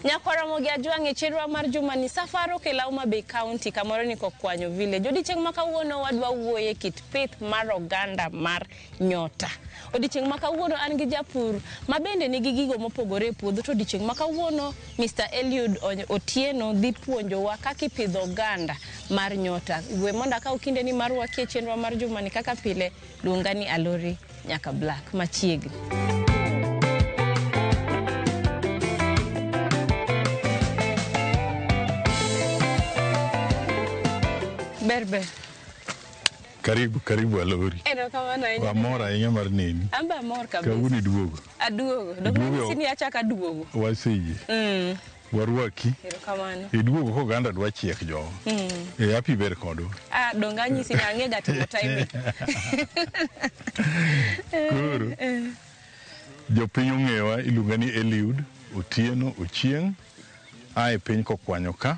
Nyakwar Ramogi Ajwang' e chenro mar jumani safar okela Homa Bay County kamoro ni Kokwanyo Village. Odiechieng' ma kawuono wadwa wuoye kit pith mar oganda mar nyota. Odiechieng' ma kawuono an gi japur ma bende nigi gigo mopogore e puodho to odiechieng' ma kawuono Mr. Eliud Otieno dhi puonjowa kaka ipidho oganda mar nyota. We mondo akaw kindeni mar rwaki e chenro mar jumani kaka pile luonga ni Alori nyaka Black machiegni. Ber ber. Karibu, karibu Alori. Erokamano ahinya. Wamor ahinya mar neni. An be amor kabisa. Kawuono iduogo. Aduogo. Dok Iduogo. nanyisi ni achako aduogo. Waseyie. Warwaki. Erokamano. Iduogo koganda dwa chiek jowa. E happy ber kodwa. Ah, donge anyisi ni ang'e ga timo timing. Koro jopiny ong'ewa iluonga ni Eliud Otieno Ochieng' a e piny Kokwanyo ka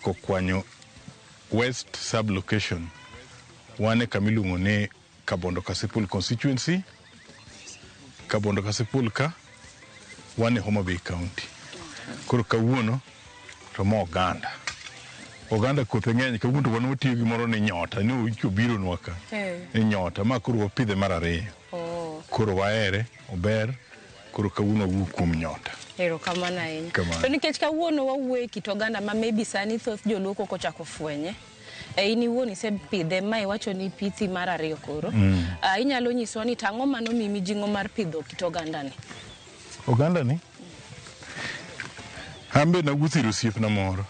Kokwanyo West sub location. Wan e kama iluongo ni Kabondo Kasipul constituency. Kabondo Kasipul ka wan e Homa Bay County. Koro kawuono to ma oganda. Oganda kothe ng'eny kawuono to wan watiyo gi moro ni nyota ni obironwa ka. Ni nyota ma koro wapidhe mar ariyo. Oh. Koro wahere, ober, koro kawuono wawuok kuom nyota. Erokamano ahinya. Kamano. To nikech kawuono wawuoyo e kit oganda ma maybe sani thoth joluo pok ochako fwenye. E in iwuon isepidhe ma iwacho ni pithi mar ariyo koro. Ah, inyalo nyiswa ni tang'o mano miyi mijing'o mar pidho kit oganda ni? Oganda ni an be nawuotho ir osiepna moro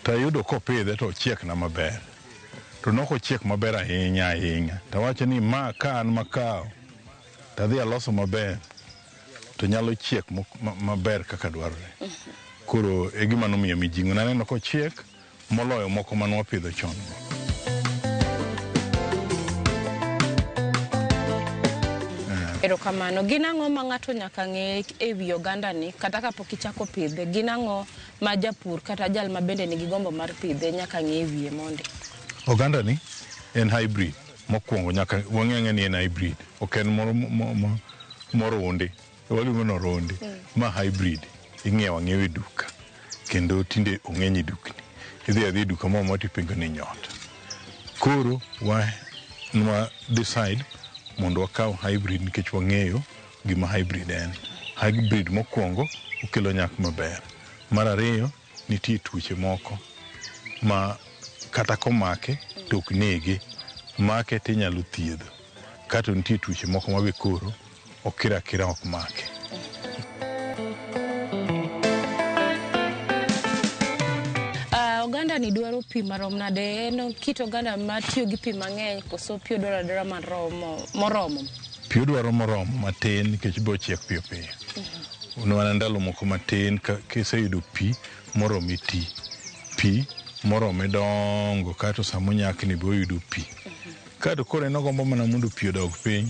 tayudo kopidhe to ochiekna maber. To nok ochiek maber ahinya ahinya. Tawacho ni ma ka an makawo tadhi aloso maber to nyalo chiek maber kaka dwarore. Koro e gima nomiyo mijing'o. Naneno kochiek moloyo moko mane wapidho chon. Erokamano. Gin ang'o ma ng'ato nyaka ng'e e wi oganda ni kata kapok ichako pidhe? Gin ang'o ma japur kata jal ma bende nigi gombo mar pidhe nyaka ng'e e wiye mondi? Oganda ni en hybrid. Mokwongo nyaka wang'e ni en hybrid. Ok en moro morundi. Waluongo ni orundi. Ma hybrid. Ing'iewo ang'iewa e duka. Kendo tinde ong'eny e dukni. Idhi adhi e duka moro amora tipenjo ni nyota. Koro wa decide mondo wakaw hybrid nikech wang'eyo gima hybrid en. Hybrid mokwongo okelo nyak maber. Mar ariyo nitie tuoche moko ma kata komake to ok nege. Make tinyalo thiedho. Kato nitie tuoche moko ma be koro okir akira ok make. Oganda ni dwaro pi marom nade? En kit oganda matiyo gi pi mang'eny koso pi odwaro adwara moromo? Pi odwaro moromo matin nikech biro chiek piyo piyo. Mana ndalo moko matin kiseyudo pi moromi ti. Pi morome dongo kato sama onyakni be oyudo pi. Kato koro en ogombo mana mondo pi odog piny,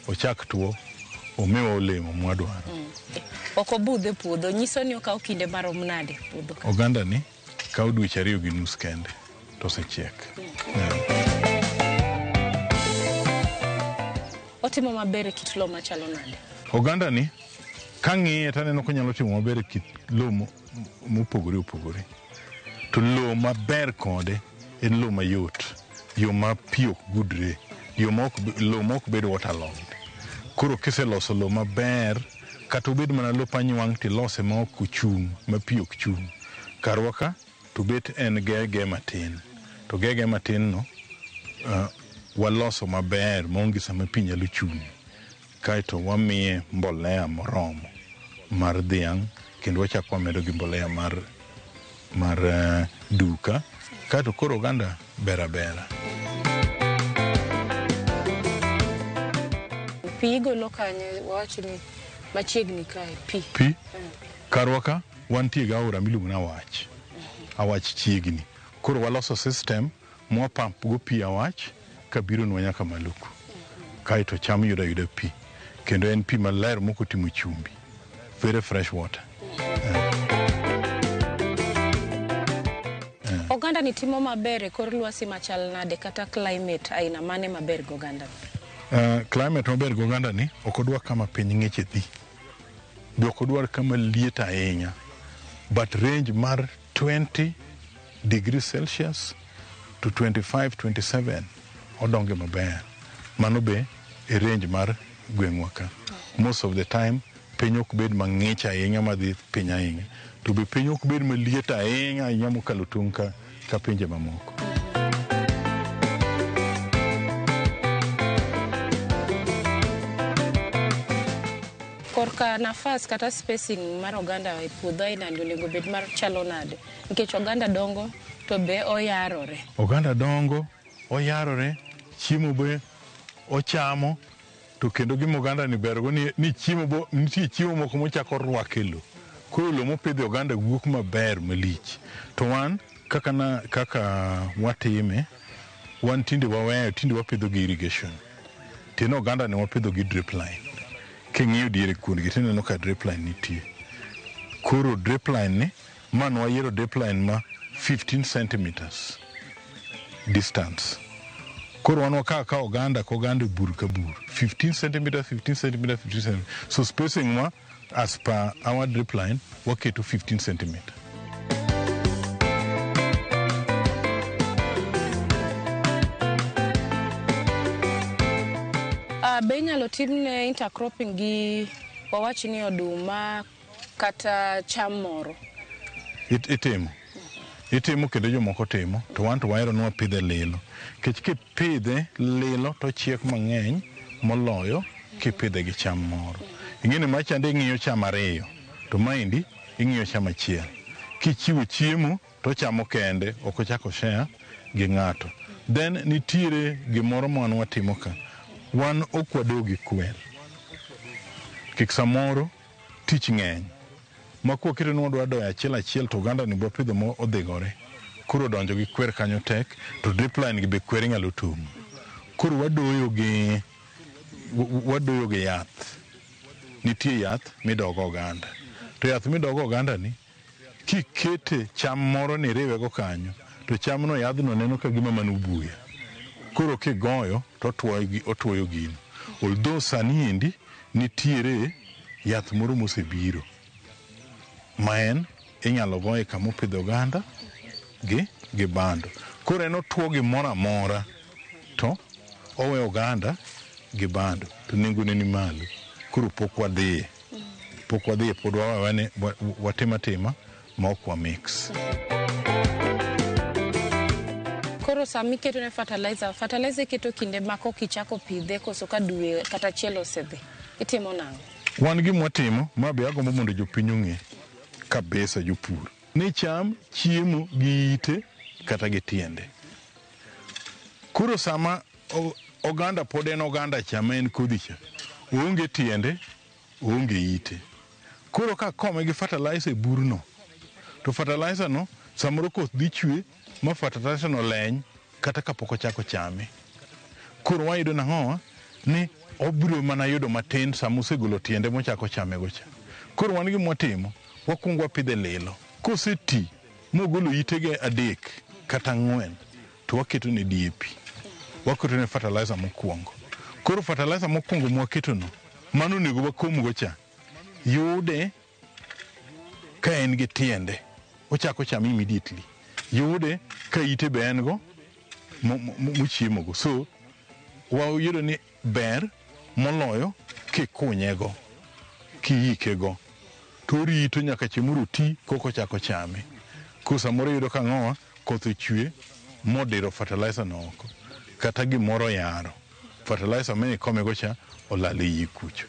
ochak tuo, omiwa olemo mwadwaro. Ok obudh e puodho, nyiso ni okawo kinde marom nade puodho ka? Oganda ni kawo dweche 2.5 kende to osechiek. Otimo maber e kit lowo machalo nade? Oganda ni kang'iye to aneno konyalo timo maber e kit lowo mopogore opogore. To lowo maber kode en lowo mayot, yo ma pi ok gudre, lowo ma ok bed waterlogged. Koro kiseloso lowo maber, kata obed mana lop anywang' tilose ma ok ochung', ma pi ok chung'. Karwa ka to bet en gege matin. To gege matin no waloso maber maonge sama pi nyalo chung'. Kaeto wamiye mbolea moromo mar dhiang' kendo wachako wamedo gi mbolea mar duka. Kaeto koro oganda ber abera. Pi igolo kanye? Wawach ni machiegni kae pi. Pi? Karwa ka wantie gi aora miluongo ni Awach. Awach chiegni. Koro waloso system mwa pump go pi Awach kabironwa nyaka Maluku. Kaeto cham yudo ayuda pi. Kendo en pi maler mok otimo chumbi. Very fresh water. Oganda ni timo maber e kor lwasi machal nade kata climate aina mane maber gi oganda ni? Climate maber gi oganda ni ok odwa kama piny ng'ich e dhi. Be ok odwar kama liet ahinya. But range mar 20 degrees Celsius to 25, 27 odonge maber. Mano be e range mar gweng'wa ka. Most of the time piny ok bed mang'ich ahinya madhi piny ahinya. To be piny ok bed maliet ahinya ahinya mokalo tong' ka pinje mamoko. Korka nafas kata spacing mar oganda e puodho ainani onego bed mar chalo nade? Nikech oganda dongo to be oyarore. Oganda dongo, oyarore, chiemo be ochamo, to kendo gima oganda ni bergo ni chiemo bo, nitie chiemo moko mochako rwako e lowo. Koro lowo mopidhe oganda wuok maber malich. To wan kaka watime, wan tinde waweyo, tinde wapidho gi irrigation. Tiende oganda ni wapidho gi drip line. King'iyo diere kuondgi tineno ka drip line nitie. Koro drip line ni, ma nwayiero drip line ma 15 centimeters distance. Koro wan wakawo akawa oganda ka oganda e bur ka bur. 15 centimeters, 15 centimeters, 15 centimeters. So spacing wa as per our drip line waketo 15 centimeter. Be inyalo timne intercropping gi wawach ni oduma kata cham moro? Itimo. Itimo kendo jomoko timo, to wan to wahero ni wapidhe lilo. Nikech kipidhe lilo to ochiek mang'eny moloyo kipidhe gi cham moro. Ing'e ni machande ing'iyo cham ariyo, to maendi ing'iyo cham achiel. Kichiwo chiemo to ochamo kende, ok ochako share gi ng'ato. Then nitiere gimoro ma wan watimo ka. Wan ok wado gi kwer. Kik samoro tich ng'eny. Ma kwaketo ni wadwa doyo achiel achiel to oganda ni bwapidho mo odhigore. Koro donjo gi kwer kanyo tek, to drip line gi be kwer inyalo tuomo. Koro wadoyo gi yath. Nitie yath midogo oganda. To yath midogo oganda ni, kikete cham moro ni iriwego kanyo, to chamno yadhno neno ka gima mano buya. Koro kigoyo to otuoyo gino. Although sani endi nitiere yath moro mosebiro ma en inyalo goye kama opidhe oganda gi bando. Koro en otuo gimoro amora to owe oganda gi bando to nengone ni malo. Koro pok wadhiye. Pok wadhiye, pod wawe watim atima ma ok wa mix. Koro sama iketo ne fertilizer, fertilizer iketo kinde ma kok ichako pidhe koso ka dwe kata achiel osedhi. Itimo nang'o? Wan gima watimo, ma be agombo mondo jopiny ong'e kabisa jopur. Ni cham chiemo gi ite kata gi tiende. Koro sama oganda pod en oganda cha ma en kodhi cha, oonge tiende, oonge ite. Koro ka kome gi fertilizer e burno, to fertilizer no samoro koth dhi chwe ma fertilizer no leny kata kapok ochako chame. Koro wayudo nang'owa ni obiro mana yudo matin sama osegolo tiende mochako chame go cha. Koro wan gima watimo, wakwongo wapidhe lilo. Koseti mogolo itege 3 kata 4 to waketo ne DAP. Waketo ne fertilizer mokwongo. Koro fertilizer mokwongo mwaketo no, mano onego wakom go cha. Yude ka en gi tiende, ochako chame immediately. Yude ka ite be en go mochiemo go. So wayudo ni ber moloyo kikunyego, kiikego. To orito nyaka chieng' moro oti koka ochako chame. Koro samoro iyudo ka ng'owa koth ochwe modiro fertilizer no oko. Kata gimoro oyaro. Fertilizer mane ikomego cha olal e iye kucho.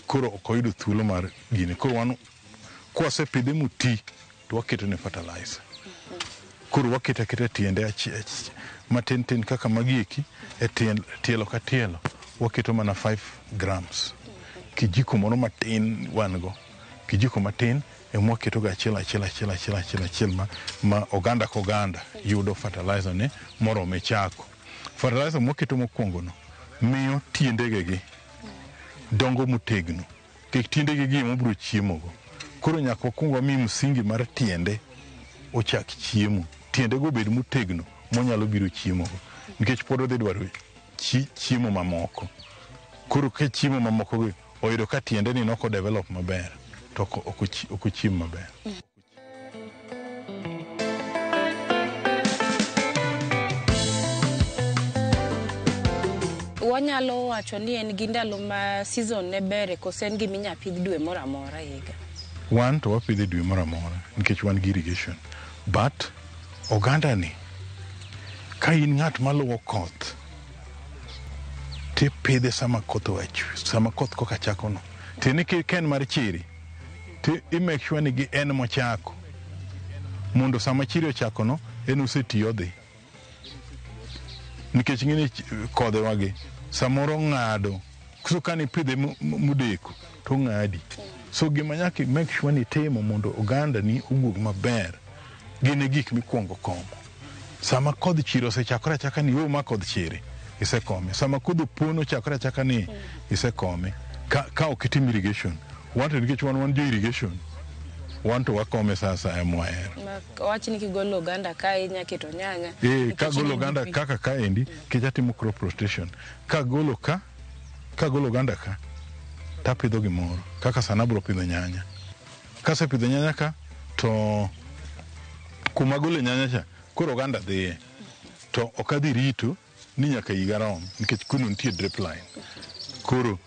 Koro ok oyudo thuolo mar gini. Koro wan kwasepidhe moti to waketo ne fertilizer. Koro waketo aketa tiende matin tin kaka magi eki e tielo ka tielo waketo mana 5 grams. Kijiko moro matin wan go. Kijiko matin ema waketo ga achiel achiel achiel achiel achiel achiel ma oganda ka oganda yudo fertilizer ne morome chako. Fertilizer mwaketo mokwongo no miyo tiendege gi dongo motegno. Kik tiendege gi ema obiro chiemo go. Koro nyaka wakwong wami msingi mar tiende ochak chiemo. Tiende go obed motegno monyalo biro chiemo go. Nikech pod odhi dwaro chiemo mamoko. Koro ka chiemo mamoko gi oyudo ka tiende ni nok o develop maber, to ok ochiem maber. Wanyalo wacho ni en gi ndalo ma season ne bere kose en gima inyalo pidh dwe moro amora e higa? Wan to wapidhe dwe moro amora nikech wan gi irrigation. But oganda ni ka in ng'at maluwo koth tipidhe sama koth oa chwe, sama koth koka chako no. Tiende ni ka en mar chiri to i make sure ni gi en mochako mondo sama chiri ochako no en oseti odhi. Nikech ing'e ni kodhewagi samoro ng'ado so kane ipidhe modeko to ong'adi. So gima nyaka i make sure ni itimo mondo oganda ni owuog maber gin e gik mikwongo komo. Sama kodh chiri osechakore achaka ni o ma kodh chiri isekome. Sama kodh opon ochakore achaka ni isekome. Ka ok itim irrigation, wan to nikech wan jo irrigation, wan to wakome sa asaya mwahero. Wach ni kigolo oganda kae inya keto nyanya. Kagolo oganda kaka kaendi, nikech atimo crop rotation. Kagolo ka, kagolo oganda ka, tapidho gimoro. Kaka sani abiro pidho nyanya. Kasepidho nyanya ka, to kuma agole nyanya cha, koro oganda dhiye. To ok adhi rito ni nyaka higa rom, nikech kuno nitie drip line. Koro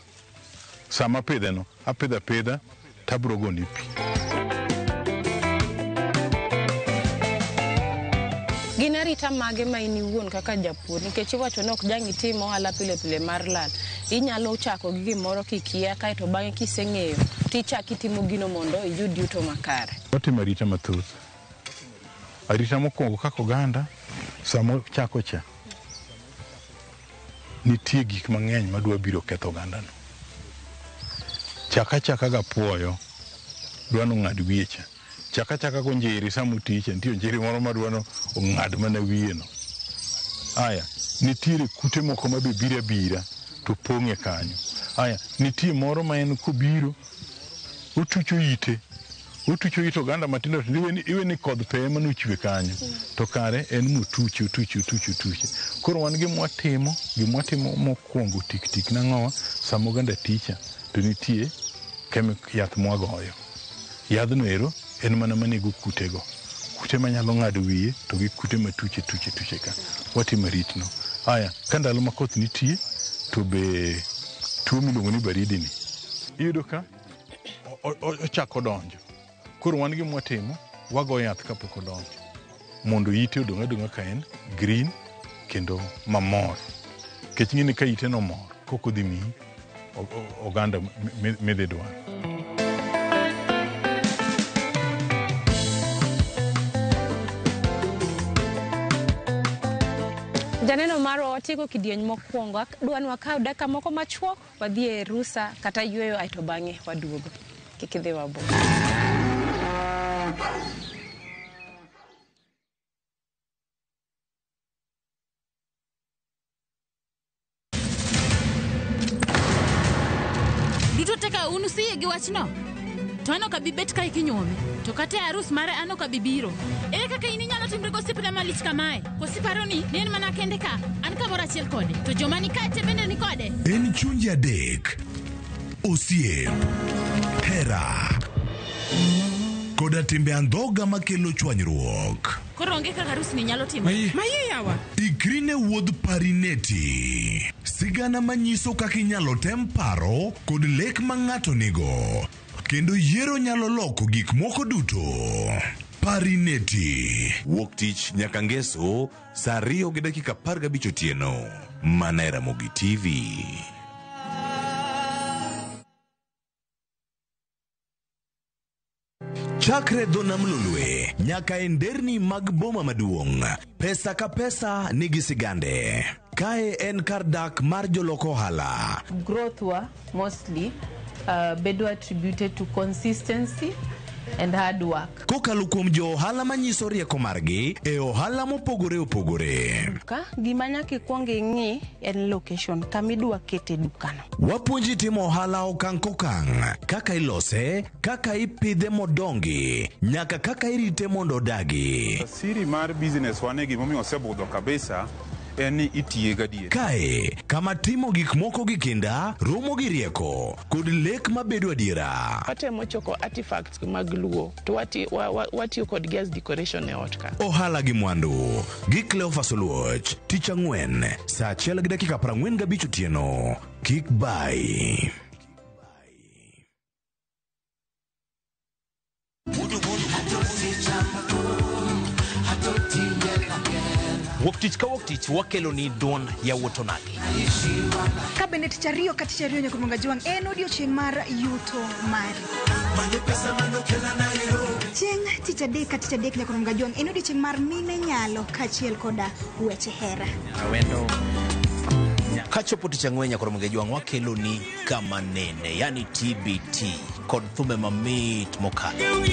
sama apidhe no, apidho apidha tabiro gone pi. Gin arita mage ma in iwuon kaka japur nikech iwacho ni ok jang' itim ohala pile pile mar lal. Inyalo chako gi gimoro kikia kaeto bang'e kiseng'eyo tichako itimo gino mondo iyud yuto makare. Watimo arita mathoth. Arita mokwongo kaka oganda, sama ochako cha, nitie gik mang'eny madwa biro ketho ogandano. Chaka chaka gapuoyo, dwa nong'ad wiye cha. Chaka chaka gonjiri sama oticha, nitie onjiri moro madwa no ong'ad mana wiye no. Aya, nitiere kute moko mabe biro abira to pong'e kanyo. Aya, nitie moro ma en kobiro, otucho ite. Otucho it oganda matindo tindo, iwe ni kodh pe ema nochwe kanyo. To kare en motuche, otuche, otuche, otuche. Koro wan gima watimo mokwongo tik tik nang'owa, sama oganda ticha, to nitie yath mwagoyo. Yadhno ero en mana manego kutego. Kute manyalo ng'ado wiye to gi kute matuche tuche tuche ka. Watimo aritno. Aya, ka ndalo ma koth nitie, to be tuo miluongo ni baridi ni, iyudo ka ochako donjo. Koro wan gima watimo, wago yath kapok odonjo mondo ite odong' adong'a ka en green kendo mamor. Nikech ing'e ni ka ite no mor, kok odhi miyi oganda midhi dwaro. Janeno marwa watieko kidieny mokwongo, adwa ni wakaw dakika moko machuok wadhi e rusa kata yweyo aeto bang'e waduogo. Kik idhi mabor. Duto te ka un usiyie gi wachno, to an ok abi bet kae kinyuome, to kata e arus mare an ok abi biro. Ere kaka in inyalo timri gosiepna malich kamae? Koso iparo ni en mana kende ka, an kamoro achiel kode, to joma ni kae te bende ni kode? En chunje adek, osiep, hera, koda timbe andhoga makelo chwanyruok. Koro onge kaka arus ni nyalo timore. Maye yawa. Ikri ne wuodh Parineti. Sigana manyiso kaka inyalo tem paro kod lek ma ng'ato nigo. Kendo yiero nyalo loko gik moko duto. Parineti. Wuok tich nyaka ngeso saa 2:15 otieno. Mana e Ramogi TV. Chakre dho nam Lolwe nyaka e nderni mag boma maduong', pesa ka pesa nigi sigande. Kae en kar dak mar jolok ohala. Growth wa mostly bedo attributed to consistency and hard work. Kokalo kuom jo ohala manyiso rieko margi e ohala mopogore opogore. Ka gima nyaka ikwong ing'i en location kama idwa kete dukano. Wapuonji timo ohala okang' kokang', kaka ilose, kaka ipidhe modongi, nyaka kaka irite mondo odagi. Siri mar business wane gimomiyo osebudho kabisa En ni itiye gadier. Kae kama timo gik moko gi kinda romo gi rieko kod lek mabedo adiera. Watemo choko artifacts mag Luo to watiyo kodgi as decoration e ot ka. Ohala gi mwandu gi Cleophas Oluoch tich ang'wen saa 1:45 otieno. Kik bai. Wuok tich ka wuok tich wakelo ni duond yawuot onagi. Ka bende tich ariyo ka tich ariyo nyaka Mwanga Jwang' en odiochieng' mar yuto mari. Chieng' tich adek ka tich adek nyaka Mwanga Jwang' en odiochieng' mar mine nyalo kaachiel koda weche hera. Awendo. Kachopo tich ang'wen nyaka Mwanga Jwang' wakelo ni kama nene, yani TBT kod thumbe mamit mokalo.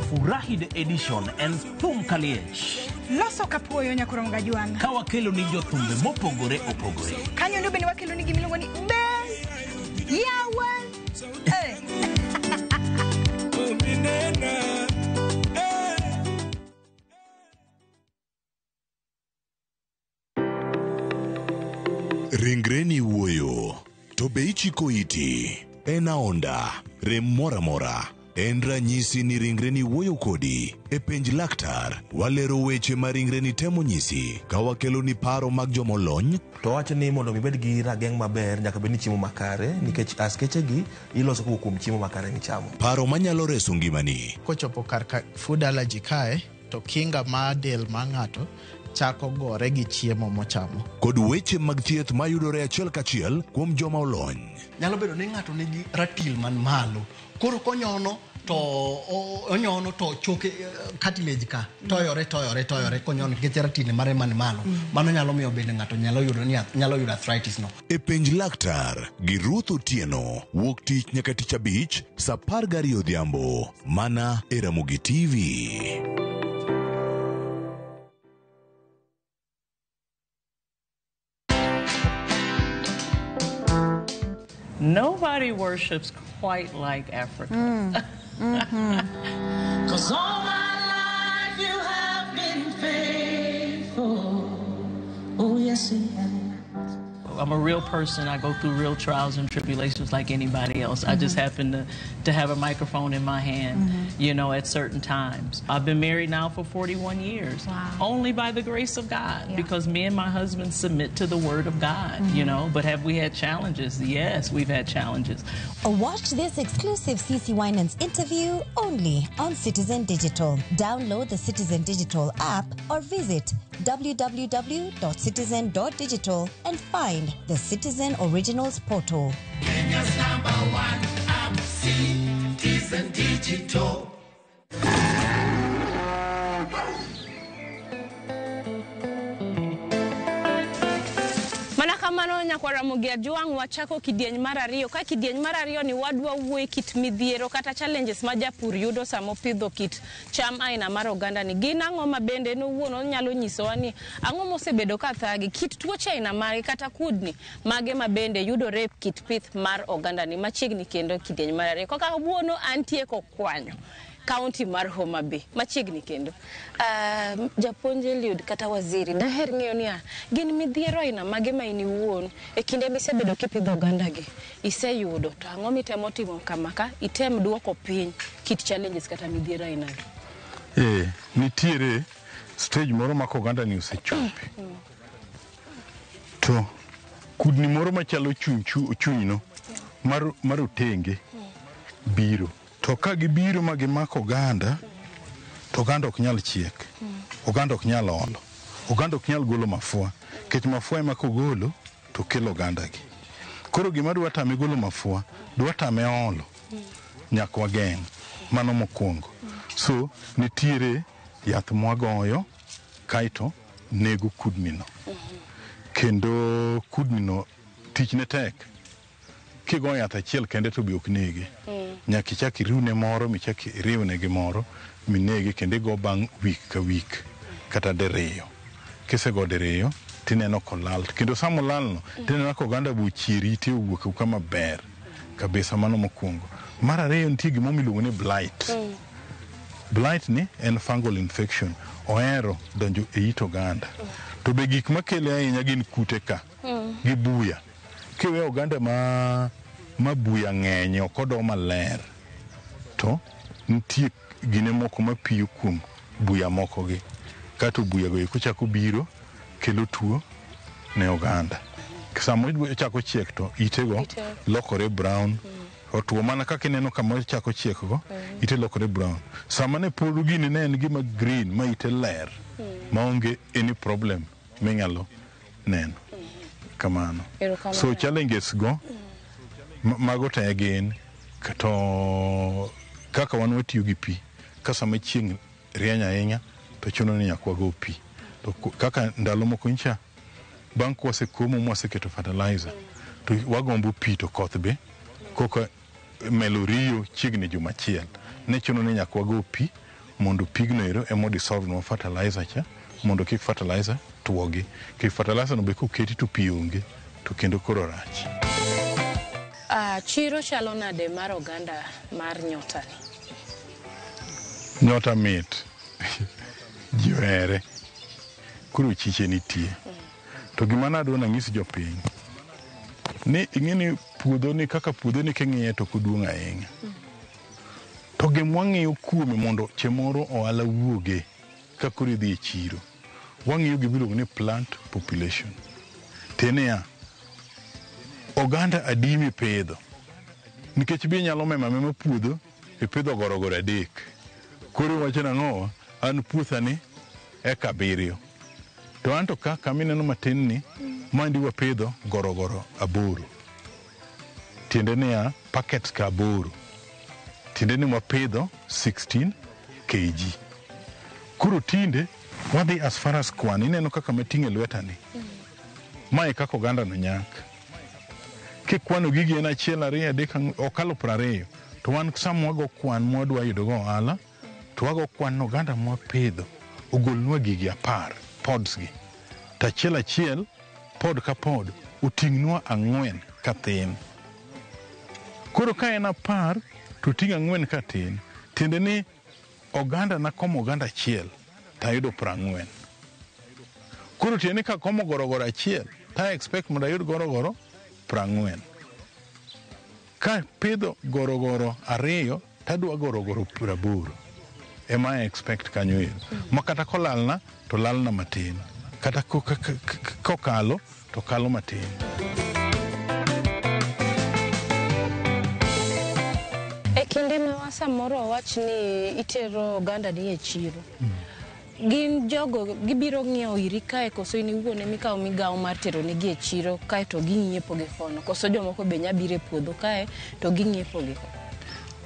Furahi the edition en thum kaliech. Loso kapuoyo nyaka Mwanga Jwang'. Ka wakelo ni jothumbe mopogore opogore. Kanyo ndo bende wakelo ni gimiluongo ni be yawa. Ringreni wuoyo, to be ichiko iti? En aonda, rem moro amora. En ranyisi ni ringreni wuoyo kodi. E penj laktar, walero weche ma ringreni temo nyisi ka wakelo ni paro mag jomolony. To wacho ni mondo ibed gi rageng' maber nyaka bed ni chiemo makare nikech askeche gi iloso kowuok kuom chiemo makare michamo. Paro manyalo reso ngimani. Kochopo kar ka food allergy kae, to kinga mar del mar ng'ato chako gore gi chiemo mochamo. Kod weche mag thieth mayudore achiel kachiel kuom joma olony. Nyalo bedo ni ng'ato nigi ratil man malo. Koro konyono to onyono to choke cartilage ka toyore toyore toyore konyono nikech ratil mare man malo. Mano nyalo miyo bende ng'ato nyalo yudo arthritis no. E penj laktar gi Ruth Otieno wuok tich nyaka tich abich saa 12 odhiambo mana e Ramogi TV. Nobody worships quite like Africa. Mm. 'Cause all my life you have been faithful. Oh, yes, he has. I'm a real person. I go through real trials and tribulations like anybody else. I just happen to have a microphone in my hand, you know, at certain times. I've been married now for 41 years. Wow. Only by the grace of God, because me and my husband submit to the word of God, you know. But have we had challenges? Yes, we've had challenges. Watch this exclusive CC Winans interview only on Citizen Digital. Download the Citizen Digital app or visit www.citizen.digital and find the Citizen Originals portal. Kenya's number one app, Citizen Digital. Mana kamano nyakwar Ramogi Ajwang' wachako kidieny mar ariyo. Ka kidieny mar ariyo ni wadwa wuoye kit midhiero kata challenges ma japur yudo sama opidho kit cham aina mar oganda ni. Gin ang'o ma bende en owuon onyalo nyisowa ni ang'o mosebedo ka thagi, kit tuoche aina mage kata kudni mage ma bende yudore e kit pith mar oganda ni. Machiegni kendo kidieny mar ariyo. Kaka kawuono antie Kokwanyo, kaunti mar Homa Bay. Machiegni kendo. Japuonj Eliud kata waziri, daher ng'eyo niya, gin midhiero aina mage ma in iwuon e kinde misebedo kipidho oganda gi iseyudo, to ang'o mitemo timo kama ka item duoko piny kit challenges kata midhiero aina gi? Nitiere stage moro ma oganda ni osechope. To kudni moro machalo chunyno mar otenge biro. To ka gibiro ma gimako oganda, to oganda ok nyal chiek, oganda ok nyal olo, oganda ok nyal golo mafua, nikech mafua ema kogolo to kelo oganda gi. Koro gima dwa tame golo mafua, dwa tame olo, nyaka wageng'. Mano mokwongo. So nitiere yath mwagoyo kaeto nego kudni no. Kendo kudni no tichne tek. Kigoyo yath achiel kende to be ok nege. Nyaka ichak iriwne moro, michak iriwne gi moro, minege kendo igo bang' wik ka wik kata diriyo. Kisego diriyo, tineno kolal. Kendo sama olalno, tineno ka oganda be ochier ite owuok kama ber kabisa. Mano mokwongo. Mar ariyo nitie gima miluongo ni blight. Blight ni en fungal infection, ohero donjo e it oganda. To be gik makele ahinya gin kute ka gi buya. Kiweyo oganda ma buya ng'enye ok odo maler, to nitie gine moko mapiyo kuom buya moko gi. Kato buya go eko chako biro kelo tuo ne oganda. Sama ochako chiek to itego lokore brown. Otuo mana kaka ineno kama ochako chiek go, ite lokore brown. Sama ne pod gini ne en gima green ma ite ler, maonge any problem minyalo neno. Kamano. Erokamano. So challenges go mago te gin to kaka wan watiyo gi pi ka sama chieng' rieny ahinya to chuno ni nyaka wago pi. To kaka ndalo moko ncha bang' kwasekomo mwaseketo fertilizer to wagombo pi to koth be koka melo riyo chiegni juma achiel ne chuno ni nyaka wago pi mondo pigno ero ema dissolve nwa fertilizer cha mondo kik fertilizer tuogi. Kik fertilizer no be koketi to pi onge to kendo koro rach. Chiro chalo nade mar oganda mar nyota ni? Nyota mit. Ji ohere. Koro chiche nitie. To gima nadwa nang'is jopiny ni ing'e ni puodho ni kaka puodho ni king'iye to ok oduong' ahinya. To gima wang'iyo kuome mondo chieng' moro ohala wuoge ka koro idhi e chiro. Wang'iyo gima iluongo ni plant population. Tiende niya, oganda adi mipidho? Nikech be inyalo memo amema puodho ipidho gorogoro 3. Koro iwacho nang'owa, an puotha ni eka 7. To anto ka kama ineno matin ni, maendi wapidho gorogoro 8. Tiende niya, packets ka 8. Tiende ni wapidho 16 kg. Koro tinde wadhi as far as kwan, ineno kaka mating'o e lweta ni. Mae kaka oganda no nyak. Kikwano gigi en 1, 2, 3, okalo 20. To wan sama wago kwan mwadwa yudo go ohala, to wago kwan no oganda mwapidho ogolnwa gigi 10 pods gi. To achiel achiel, pod ka pod, oting'nwa 4 ka thin. Koro ka en 10, to oting' 4 ka tin. Tiende ni oganda nakomo oganda achiel, tayudo 40. Koro tiende ni kakomo gorogoro achiel, ta expect mondo ayud gorogoro 40. Ka pidho gorogoro 2, tadwa gorogoro 80. Ema I expect kanyo ero. Ma kata kolalna, to lalna matin. Kata kokalo, to kalo matin. E kinde ma samoro owach ni itero oganda ni e chiro, gin jogo gibiro ng'iewo iri kae koso in iwuon ema ikawo migawo mar tero negi e chiro kae to ging'iepo gi kono, koso jomoko be nya biro e puodho kae to ging'iepo gi kono?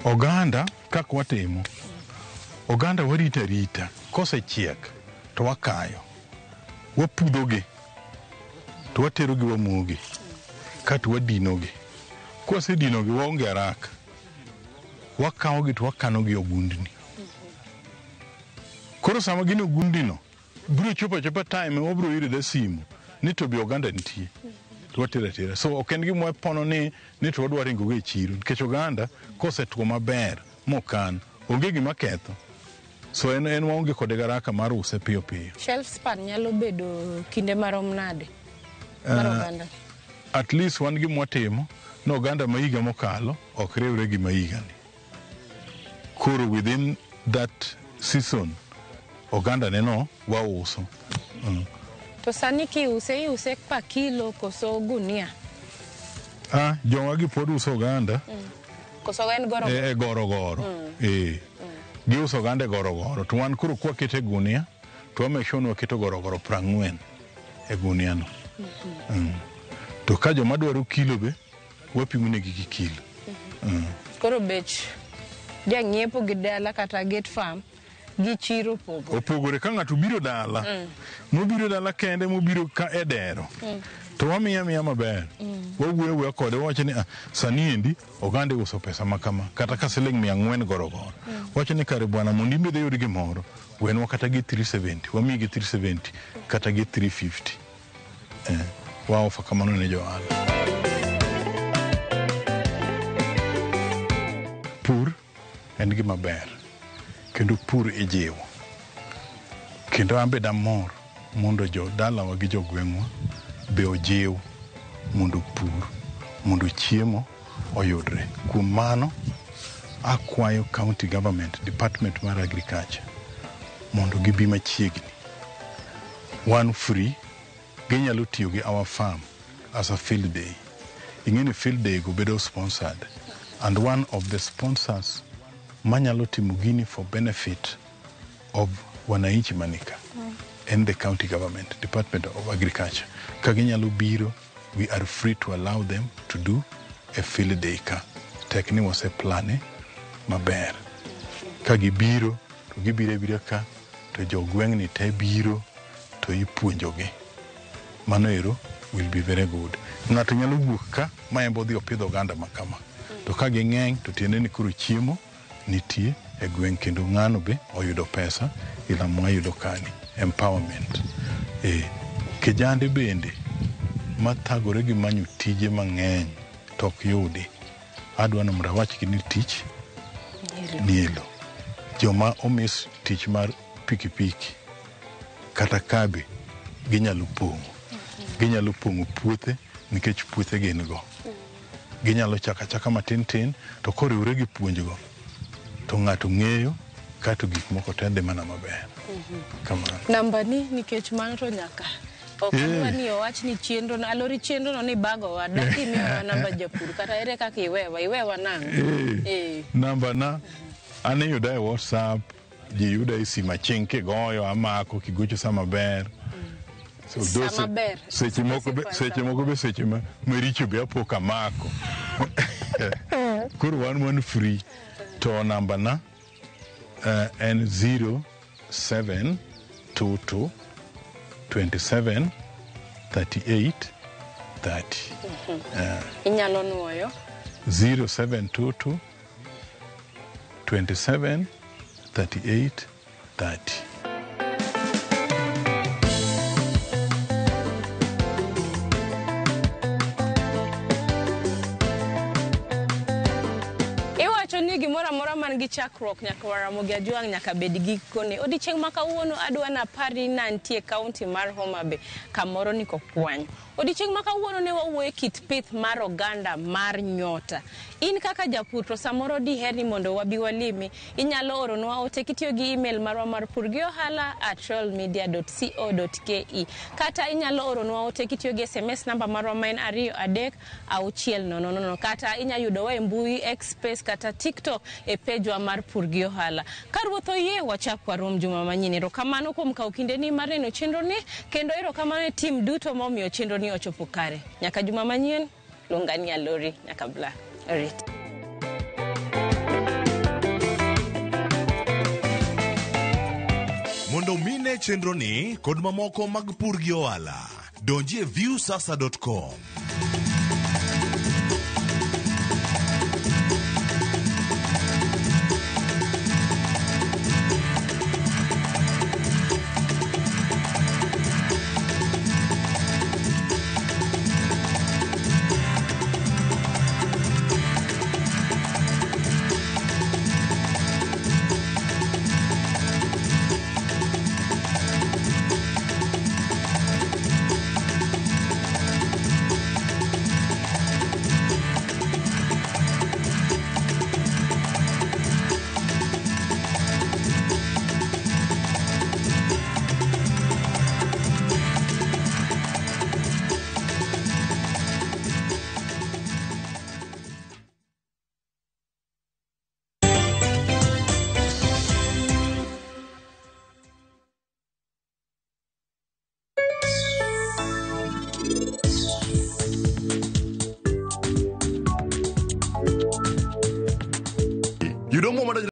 Oganda kaka watimo, oganda warito arita, kosechiek to wakayo, wapudhogi to waterogi wamogi, kato wadinogi. Kwasedinogi waonge haraka, wakawogi to wakanogi e ogundni. Koro sama gin e ogundni no, biro chopo achopa time wabiro yudo e simu ni to be oganda nitie. To watero atera. So ok en gima wapono ni to wadwa ringo go e chiro. Nikech oganda kosetuo maber mokan, onge gima ketho. So en waonge kode garaka mar use piyo piyo. Shelf span nyalo bedo kinde marom nade mar oganda? At least wan gima watimo ni oganda ma higa mokalo ok riwre gi ma higani. Koro within that season, oganda neno wauso. To sani kiuse, iuse pa kilo koso gunia? Jowa gi pod uso oganda. Koso en gorogoro? E gorogoro. Giuso oganda e gorogoro. To wan koro kwakete e gunia, to wa make sure ni waketo gorogoro 40 e gunia no. To ka joma dwaro kilo be, wapimo negi gi kilo. Koro bech jang'iepo gi dala kata gate farm gi chiro opogore. Opogore ka ng'ato biro dala. Mobiro dala kende, mobiro ka e dero. To wamiye amiya maber. Wawuoyo awuoya kode, wawacho ni sani endi oganda iuso pesa ma kama, kata ka siling 400 gorogoro. Wacho ni kare bwana, mondo in be idhi yud gimoro, wenwa kata gi 370, wamiyi gi 370 kata gi 350. Wa ofa kamano ne jo ohala. Pur en gima ber. Kendo pur ijiwo. Kendo an be damor mondo jodalawa gi jogweng'wa be ojiw mondo opur, mondo chiemo oyudre. Kuom mano, akwayo county government, department mar agriculture mondo gibi machiegni. Wan free, ginyalo tiyo gi our farm as a field day. Ing'e ni field day go bedo sponsored and one of the sponsors manyalo timo gini for benefit of wananchi manika en the county government, Department of Agriculture. Ka ginyalo biro, we are free to allow them to do a field day ka. Tek ni wase plane maber. Ka gibiro, to gibiro abira ka, to jogweng'ni te biro, to ipuonjogi. Mano ero will be very good. Ng'ato nyalo wuok ka, ma en be odhi opidho oganda ma kama. To ka ging'eny, to tiende ni koro chiemo nitie e gweng' kendo ng'ano be oyudo pesa ila mwayudo kani empowerment. E, kijande bende mathagore gi manyo tije mang'eny to ok yudi. Adwa ni mondo awachgi ni tich nie lo. Joma omis tich mar pikipiki kata kabe ginyalo pong'o. Ginyalo pong'o puothe nikech puothe gin go. Ginyalo chako achaka matin tin to koriwre gi puonjgo to ng'ato ng'eyo kato gik moko te dhi mana maber. Kamano. Namba ni nikech mano to nyaka ok Eh. adwa ni owach ni chenro no alori chenro no ni bagowa dak imiyowa namba japur kata ere kaka iwewa iwewa nang'o Eh. Eh. Namba na an iyuda e WhatsApp, ji yuda e simu aching' kigoyo amako kigocho sama ber. So, Sama though ber. Seche moko be, Specify seche sama moko be seche ma maricho be apo kamako. Koro wan wan free. To namba na en 0722 27 38 30. Inyalo nuoyo 0722 27 38 30. Iwacho ni gimoro amora man gi chakruok nyaka Ramogi Ajwang' nyaka bed gi gikone. Odiechieng' ma kawuono adwa napari ni antie kaunti mar Homa Bay kamoro ni Kokwanyo. Odiechieng' ma kawuono ne wawuoyo kit pith mar oganda mar nyota. In kaka japur to samoro diher ni mondo wabi walimi, inyalo oronwa ote kitiyo gi email marwa mar purgiohala@royalmedia.co.ke kata inyalo oronwa ote kitiyo gi SMS namba marwa ma en 2 3 6 0 0 kata inyalo yudowa e mbui X Space kata TikTok e pejwa mar Pur gi Ohala. Ka ruoth oyie wachak warom juma manyien. Erokamano kuom kawo kindeni mar neno chenroni kendo erokamano ne tim duto momiyo chenroni ochopo kare. Nyaka juma manyien, luonga ni Alori nyaka bla. Orit. Mondo mine chenroni kod mamoko mag pur gi ohala, donji e viewsasa.com.